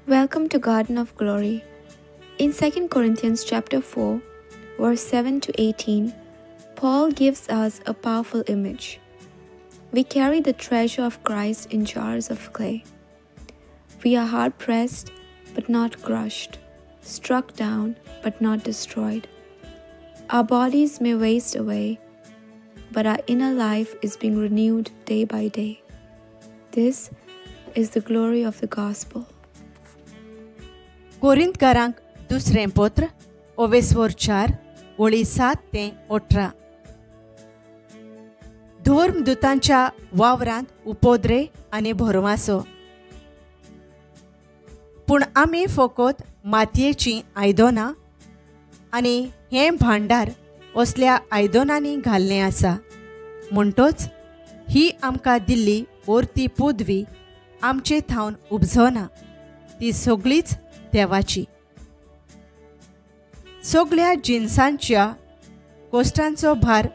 Welcome to Garden of Glory. In 2 Corinthians chapter 4, verse 7 to 18, Paul gives us a powerful image. We carry the treasure of Christ in jars of clay. We are hard-pressed, but not crushed, struck down, but not destroyed. Our bodies may waste away, but our inner life is being renewed day by day. This is the glory of the gospel. कोरिंतकारांक दुसरें पत्र ओवेस्वर 4 ओळी 7 ते 18. धर्मदूतांच्या वावरांत उपद्रे आनी भरवासो. पूण आमी फकत मातयेचीं आयदनां आनी हें भांडार असल्या आयदनांनी घाल्लें आसा, म्हणटोच ही आमकां दिल्ली ओर्ती पदवी आमचे थावन उपजना, ती सगळीच देवाची. सगळ्या जिनसांच्या कोश्टांचो भार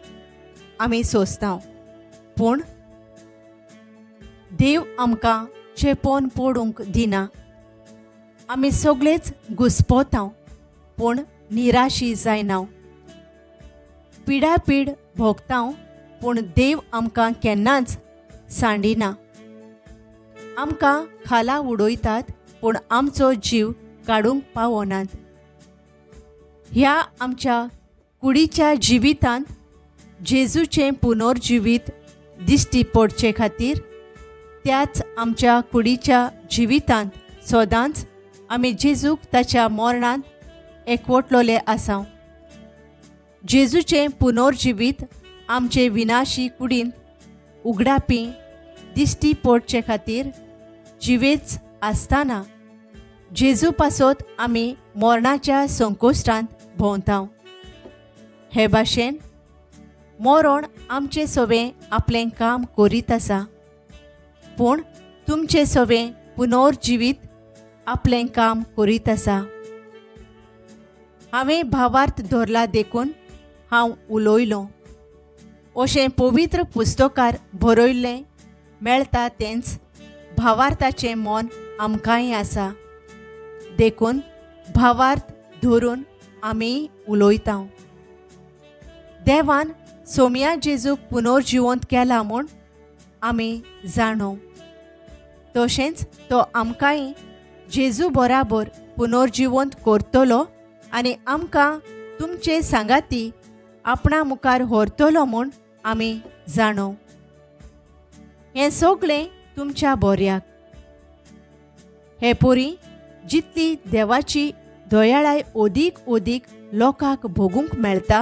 आमी सोंसता, पूण देव आमकां चेपोन पडूंक दिना. आमी सगळेच घुस्पोता, पूण निराशी जायना. पिडापीड भोगता, पूण देव आमकां केन्नाच सांडिना. आमकां खाला उडयतात, पूण आमचो जीव काडूंक पावनात. ह्या आमच्या कुडीच्या जिवितांत जेजूचें पुनर्जिवीत दिश्टी पडचे खातीर त्याच आमच्या कुडीच्या जिवितांत सदांच आमी जेजूक ताच्या मरणांत एकवटलोले आसा. जेजूचें पुनर्जिवीत आमचे विनाशी कुडींत उगडापी दिश्टी पडचे खातीर जिवेच आसतना जेजू पासत आमी मरणाच्या संकोश्टांत भोंवता. हे भाशेन मरण आमचे सवें आपलें काम करीत आसा, पूण तुमचे सवें पुनर्जिवीत आपलें काम करीत आसा. हांवें भावार्थ धरला देखून हांव उलयलों अशें पवित्र पुस्तकार बरयल्लें मेळटा, तेंच भावार्थाचें मन आमकांय आसा, देखून भावार्थ धरून आमी उलयता. देवान सोम्या जेजूक पुनर्जिवंत केला म्हूण आमी जाणो, तशेंच तो आमकांय जेजू बराबर पुनर्जिवंत करतलो आनी आमकां तुमचे सांगाती आपणा मुखार व्हरतलो म्हूण आमी जाणो. हें सगळें तुमच्या बऱ्याक. हे पोरी जितली देवाची दयाळाय अदीक अदीक लोकांक भोगूंक मेळटा,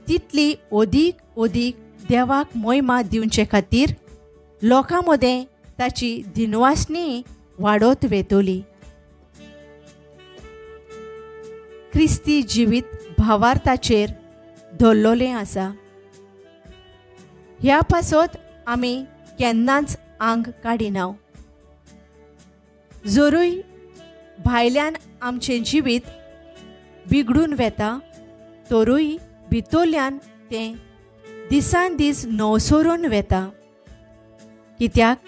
तितली अदीक अदीक देवाक मोहिमा दिवचे खातीर लोकां मदें ताची दिनवासणी वाडत वेतली. क्रिस्ती जिवीत भावार्थाचेर धरलोलें आसा. ह्या पासत आमी केन्नाच आंग काडिना. जरूय भायल्यान आमचें जिवीत बिगडून वेता, तरूय भितरल्यान तें दिसान दीस नवसरून वेता. कित्याक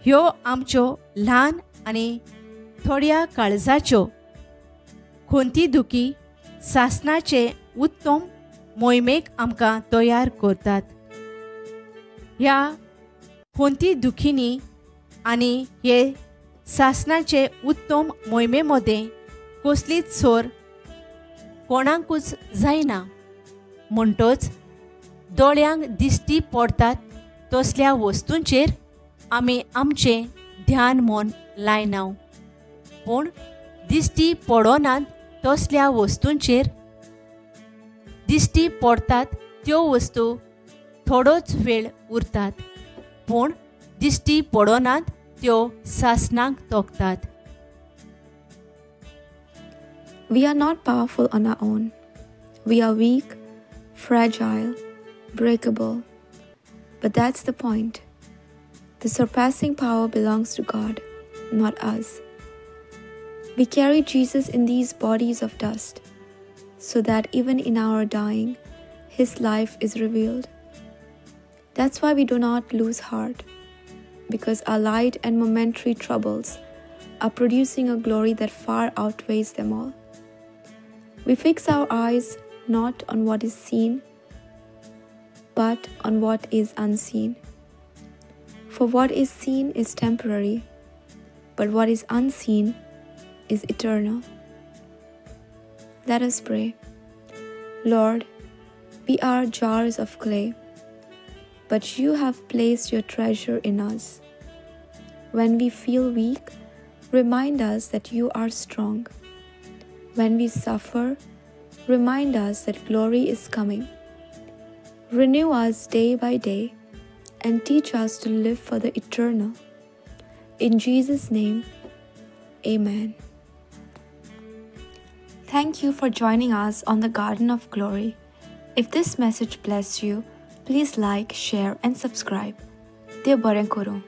ह्यो आमच्यो ल्हान आनी थोड्या काळजाच्यो खंती दुखी सासणाचे उत्तम मोहिमेक आमकां तयार करतात. ह्या खंती दुखींनी आनी हे सासणाचे उत्तम मोहिमे मदें कसलीच सोर कोणाकूच जायना, म्हणटच दोळ्यांक दिश्टी पडटात तसल्या वस्तूंचेर आमी आमचें ध्यान मन लायना, पूण दिश्टी पडनात तसल्या वस्तूंचेर दिश्टी पडटात त्यो वस्तू थोडोच वेळ उरतात, पूण दिश्टी पडनात त्यो सासणाक तोखतात. We are not powerful on our own. We are weak, fragile, breakable. But that's the point. The surpassing power belongs to God, not us. We carry Jesus in these bodies of dust, so that even in our dying, His life is revealed. That's why we do not lose heart, because our light and momentary troubles are producing a glory that far outweighs them all. We fix our eyes not on what is seen, but on what is unseen. For what is seen is temporary, but what is unseen is eternal. Let us pray. Lord, we are jars of clay, but you have placed your treasure in us. When we feel weak, remind us that you are strong. When we suffer, remind us that glory is coming. Renew us day by day and teach us to live for the eternal. In Jesus' name, amen. Thank you for joining us on the Garden of Glory. If this message blessed you, please like, share, and subscribe. Dev बरें करूं.